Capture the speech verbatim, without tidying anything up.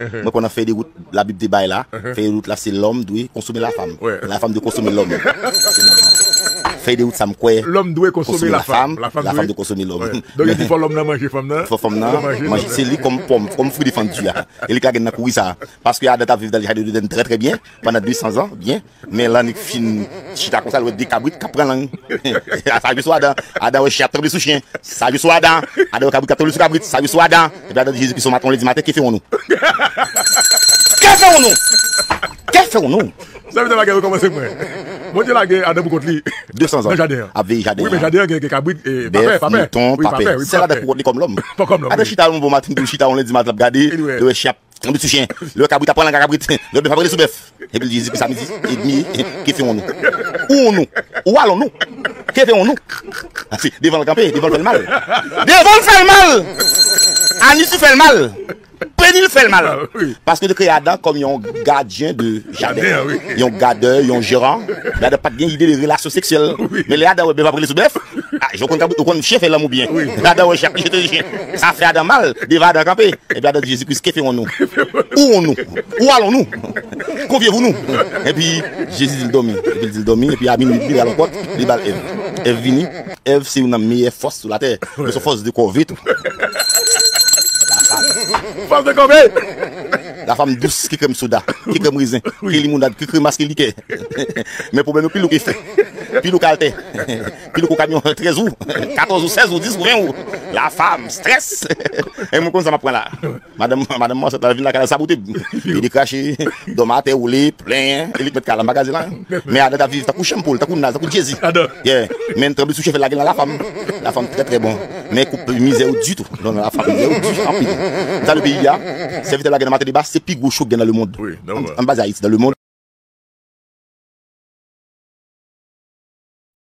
Mwen pran nan fèy de wout Labib te bay la. Fèy de wout la, se lòm dwe konsome lafanm. Lafanm dwe konsome lòm. Fèy de wout sa m kwè. Lòm dwe konsome lafanm. Lafanm dwe konsome lòm. Donk, yo di fò lòm nan manje fanm nan. Fò fanm nan manje, se li kòm pòm, kòm fwi defann di a. E li k lage n nan kouri sa. Paske Adan t ap viv nan jaden Edenn trè, trè byen, pandan de san zan, byen. Men lè Annik fin chita konsa, l wè de kabrit k ap pran lang. Sa jwe sou Adan. Adan wè chen ap tranble sou chen. Sa jwe sou Adan. Adan wè kabrit k ap tranble sou kabrit. Sa jwe sou Adan. Epi Adan di Jezi Kris yon maten, yon lendi maten, que ferons-nous? Que ferons-nous? Que ferons-nous? Sa vle di bagay yo kòmanse mwen. Bondye lage Adan pou kont li. De san zan. Nan jaden an. Ap veye jaden an. Wi, men jaden an gen, gen kabrit, e, bèf, papè, papè. Mouton, wi, papè, papè, wi, sèl Adan papè. Pou kont li kòm lòm. Kòm lòm, Adan wi. Chita yon bon maten, chita yon lendi maten, l ap gade, li wè chen ap tranble sou chen. Li wè kabrit ap pran lang a kabrit. Li wè bèf ap rele sou bèf. Epi l di Jezi Kris a midi edmi, que ferons-nous? Où nous? Où allons-nous? Que ferons-nous? Devan l kanpe, devan l fè l mal. Devan l fè l mal! Anis li fè l mal. Penil fè l mal. Paske yo te kreye Adan kòm yon gadyen de jaden. Yon gadè, yon jeran. Men Adan pa t gen ide de relasyon seksyèl. Men lè Adan wè bèf ap rele sou bèf, ah, ou konn, ou konn chen fè lanmou byen. Lè Adan wè chen ap jete chen, sa fè Adan mal. Devan Adan kanpe. Epi Adan di Jezi Kris, que ferons-nous? Où nous? Où allons-nous? Conviez-vous nous? Epi Jezi di l dòmi. Epi l di l dòmi. Epi a minui li ral yon pòt, li ba l Èv. Èv vini. Èv se youn nan meyè fòs sou latè. Men se fòs de kòve tou. Fòs de kòve! Lafanm dous ki krèm soda, ki krèm rezen, ki limonad, ki kremas, ki likè. Men pwoblèm yo pi lou ki fè. Pi lou kaltè. Pi lou kou kamyon trèz ou, katòz ou, sèz ou, dis ou, ven ou. Lafanm, strès. E mwen konn sa m ap pran la. Madanm, madanm mwen ansent la vin lakay la sabote m. Li krache, dòmi atè, woule, plenyen, e li k mèt kay la, m pa ka di l anyen. Men Adan t ap viv tankou chanpòl, tankou Naz, tankou Jay-Z. Yeah. Men tranble sou chen fè lage nan lafanm. Lafanm trè trè bon. Men koup mizè yo di tou. Non, non, lafanm mizè yo di anpil. Sa le peyi a, sèvitè lage nan maten deba, se pi gwo cho k gen nan le mond. An, an baz Ayiti, nan le mond.